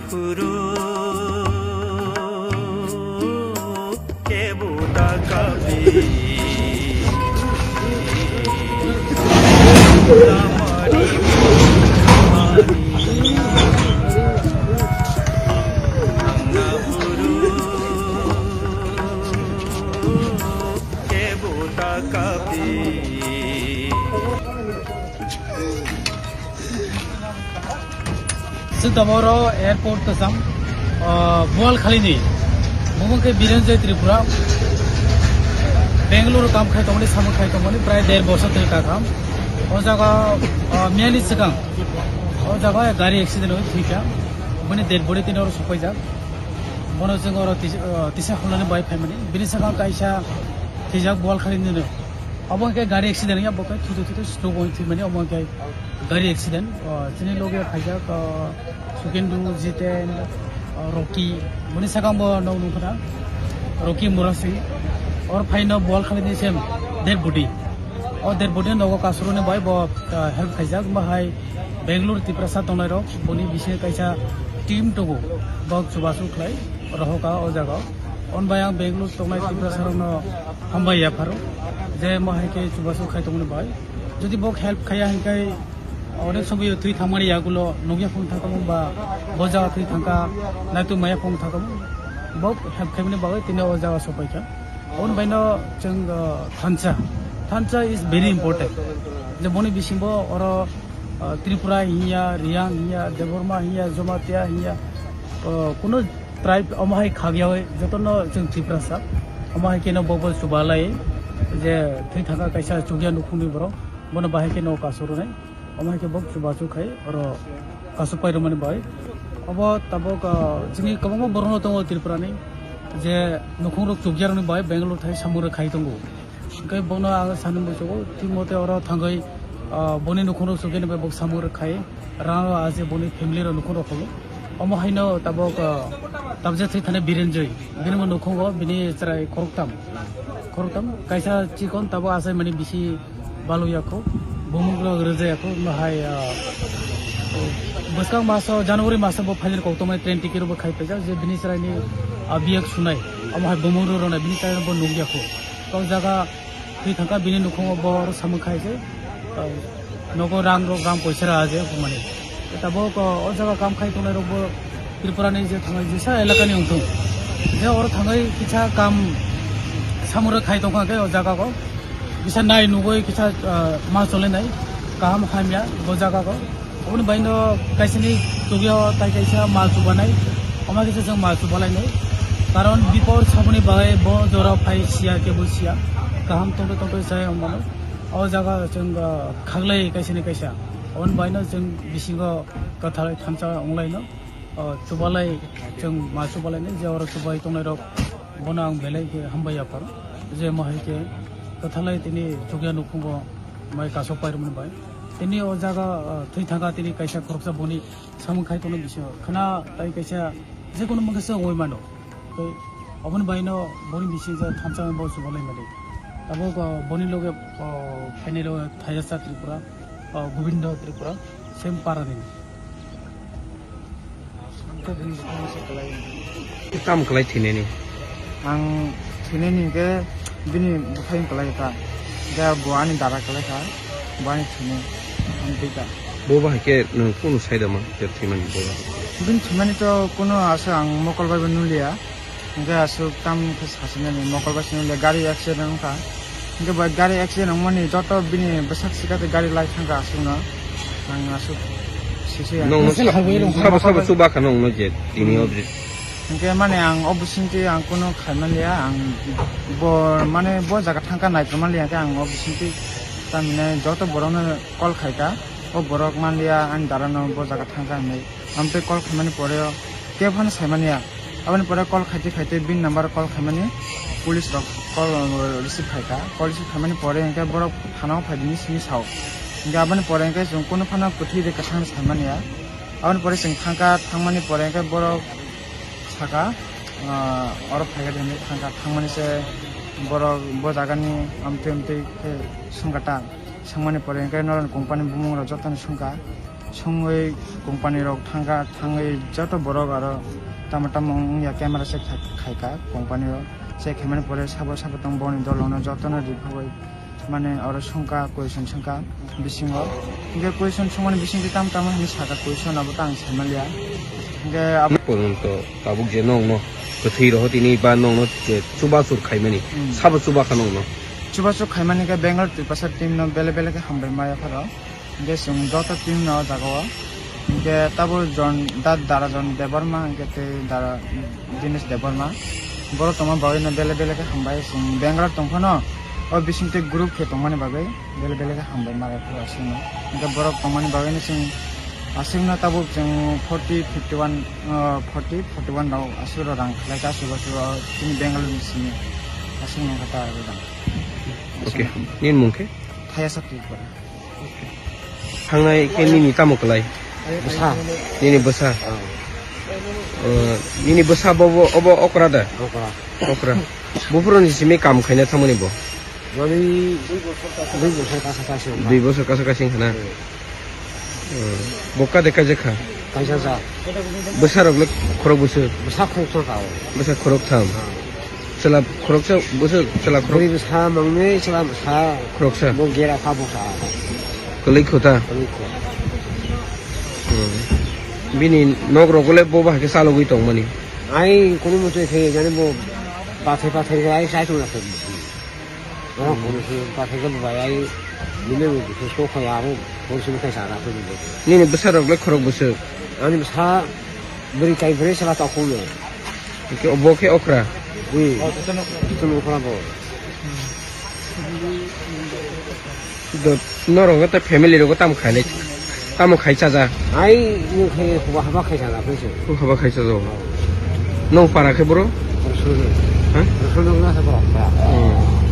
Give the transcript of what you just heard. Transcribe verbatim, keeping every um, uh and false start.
Kuru kebuta kapi tamari mari angna kuru kebuta kapi. Chwng tabuk oro airport kwcham, ah, Bualkhali ni. Bumung khe Birenjoy Tripura. Bangalore kam khai tongmani, samung khai tongmani, prai der bosor twi kakham. O jaga, ah, miyani swkang. O jaga gari accident oi thwikha. Bini dead body tini oro sopaijak. Bono chwng oro tisa, ah, tisa hwnani bai phaimani. Bini swkang kaisa thwijak Bualkhali nino. Obo hwnkhe gari accident wngya, bo khe thutu thutu stroke oi thwimani, omo hwnkhe gari accident. O, chini loge phaijak, o, Sukendu, Jiten, o, Rocky. Boni sakang bo nog nukha na, Rocky Murasing. Or phaino Bualkhali ni sem dead body. O dead body nogo kasuruni bai bo, o, help khaijak. Bahai Bangalore Tiprasa tongnai rok, boni bisingo kaisa team tongo. Bok chubachu khlai rohoka o jaga. On bai ang Bangalore tongnai Tiprasa rokno hambai yapharo. Je mo hai khe chubachu khai tongmani bai. Jodi bok help khaiya hinkhai onek somoi thwi thangmani yagulo nukya phung thangkamo ba bo jaga thwi thangka naitu maya phung thangkamo bok help khaimani bagwi tini o jaga sopaikha. Aboni baino chwng, uh, thansa. Thansa is very important. Je boni bisingo oro, uh, Tripura hinya, Riyang hinya, Debbarma hinya, Jomatia hinya, uh, kuno tribe omo hai khagyawi jotono chwng Tiprasa. Omo hai kheno bobo chubalai je thwi thangka kaisa chukya nukhungni borok. Bono bahai kheno kasu rwnai. Omo hai khe bo chubachu khai oro kasu pai rwmani bai. Obo tabuk, ah, chini kwbangma borokno tongo Tripura ni je nukhungrok chukya rokni bai Bangalore thai samung rok khai tongo. Hwnkhe bono ang sani muchungo thik mote oro thangwi, ah, boni nukhungrok chukya ni bai bo samung rok khai rang rok aje boni family rok nukhungrok pholo. Omo haino tabuk, ah, tabjak thwi thani Birenjoy bini bo nukhungo bini chwrai khoroktham khoroktham kaisa chikon tabuk achaimani bisi baluyakho, bumung rok rwjayakho, bahai, ah, bwskang maso, January maso bo phailani koktwmani train ticket rok bo khai paijak, je bini chwraini, ah, biyak sunai, omo hai bumung rok rwnai, bini chwraino bo nukya kho. O jaga thwi thangkha, bini nukhungo bo oro samung khai se, ah, nogo rang rok, rang poisa rw aje, humani. Tabuk, o, o jaga kam khai tongnai rok bo Tripura ni je thangwi jesa elaka ni wngthung. Je oro thangwi kisa kam samung rok khai tongkha khe o jaga o. Kisa nai nugwi kisa, ah, ma chole nai kaham hamya bo jaga o. Oboni bai no kaisa ni tugya o tai kaisa ma chuba nai. Oma kisa chwng ma chuba lai nai. Karon bipor saboni bagwi bo jora phai siya kebo siya. Kaham tongtwi tongtwi sai omo no. O jaga chwng, ah, khaklai kaisa ni kaisa. Oboni bai no chwng bisingo kwthar thansa wng lai no. O, chubalai, chwng ma chubalainai, je oro chubai tongnairok, bono ang belai khe hambai yapharo, je mo hai khe kwthalai tini chukya nukhungo mai kasok pairwmani bai. Tini o jaga, o, thwi thangkha tini kaisa khoroksa boni samung khai tongna bisingo. Khwna tai kaisa je kono mungkha se wngwi mano. Tei oboni baino boni bising je thansa bo chubalai mani. Tabuk, o, boni loge, o, phainai loge Thayasa Tripura, o, Gobindo Tripura, same para ni. Tam kwlai thinani. Ang thinani hwnkhe bini bwkhai kwlai kha. Hwnkhe bo ani dara kwlai kha, bo ani thini. Ang twi kha. Bo bahai khe nwng kunu sai da ma, je thwimani bo bahai? Bini thwimani to kunu aswk ang mokol bai bo nuliya. Hwnkhe aswk tam khe sasinani mokol bai sini le gari accident wngkha. Hwnkhe bo gari accident wngmani joto bini bwsak sika tei gari lai thangkha aswkno. Ang aswk sisi ya. Nong sabo sabo chuba kha nong no je tini o bri. Hwnkhe mane ang o bisingtwi ang kunu khaimaliya, ang bo mane bo jaga thangkha naikolmaliya khe ang o bisingtwi tamhinai joto borokno call khaikha. O borok manliya ani darano bo jaga thangkha hinwi. Amtwi call khaimani pore o kebo phano saimaniya. Aboni pore call khaite khaite bini number call khaimani police rok call, uh, receive khaikha. Call receive khaimani pore hwnkhe borok thana o phaibini simi sao. Hwnkhe aboni pore hwnkhe chwng kunu phano kwthwi de kwthang saimaniya. Aboni pore chwng thangkha, thangmani pore hwnkhe borok saka, uh, oro phaikha de hinwi thangkha. Thangmani se borok bo jagani amtwi amtwi khe swngkha ta. Swngmani pore hwnkhe norokni company bumung rok jotono swngkha. Songwi company rok thangkha, thangwi joto borok aro tamo tamo wngya camera check kha-, khaikha company o. Check khaimani pore sabo sabo tong boni dol ono jotono riphawai mane oro songkha, question songkha bisingo. Hinkhe question songmani bisingtwi tamo tamo hinwi sakha, question abo ta ang saimaliya. Hinkhe abo Porjonto tabuk je nongno kwthwi rohor tini ba nongno je chubasur khaimani, Hmm. sabo chubakha nongno? Chubasur khaimani khe Bangalore Tiprasa team no bele bele khe hambai maya pharo. Hinkhe chwng joto team no o jaga o. Hinkhe tabuk Jon, da-, Dara Jon Debbarma hinkhe tei Dara Dinesh Debbarma. Borok tongma bagwi no bele bele khe hambai. Chwng Bangalore tong phano o bisingtwi group khe tongmani bagwi bele bele khe hambai maya pharo aswkno. Hinkhe borok tongmani bagwi no chwng aswkno tabuk chwng forty, fifty one, ah, forty, forty one rok aswk rok rang khlai kha aswk aswk o chini Bangalore ni simi aswkno khe ta rang. Okay. Nini mung khe? Thayasa Tripura. Thangnai khe nini tamo kwlai? Bwsa. Nini bwsa? Ah. Uh, nini bwsa bo, bo, obo okra da? Okra. Okra. Buphuruni simi kam khaina thangmani bo? Mani dui bosor kasa kasi wngkha. Dui bosor kasa kasi wngkha na? Hmm. Hmm. Bo kade kaijak kha? Kaisa sa. Bwsarok le khorok bwswk? Bwsa khoroksa ka o. Bwsa khoroktham. Ah. Chwla khoroksa, bwswk chwla khorok- Bwrwi bwsa mangwi chwla bwsa. Khoroksa. Bo gera kha bwsa. Kwlwi kho ta? Kwlwi kho. Hmm. Bini nok rok le bo bahai khe chalogwi tongmani? Ai kunu mote khe jani bo pathai pathai khe ai chai tongna khe. Borok kunu khe pathai khe bo bai ai bini bo khe so kha abo phone simi khe sa na khe bo. Nini bwsarok le khorok bwswk? Ani bwsa bwrwi kai bwrwi chwla tokhuno. Hwnkhe bo khe okra? Hmm. Jotono okra bo. Do, norok ta family rok tamo khainai, tamo khai chaja? Ai, nwng khe huba haba khai chaja khe se. Huba haba khai chaja. Nwng para khe boro? Rwsong. Ha? Rwsong nwng na sabo para. Hmm.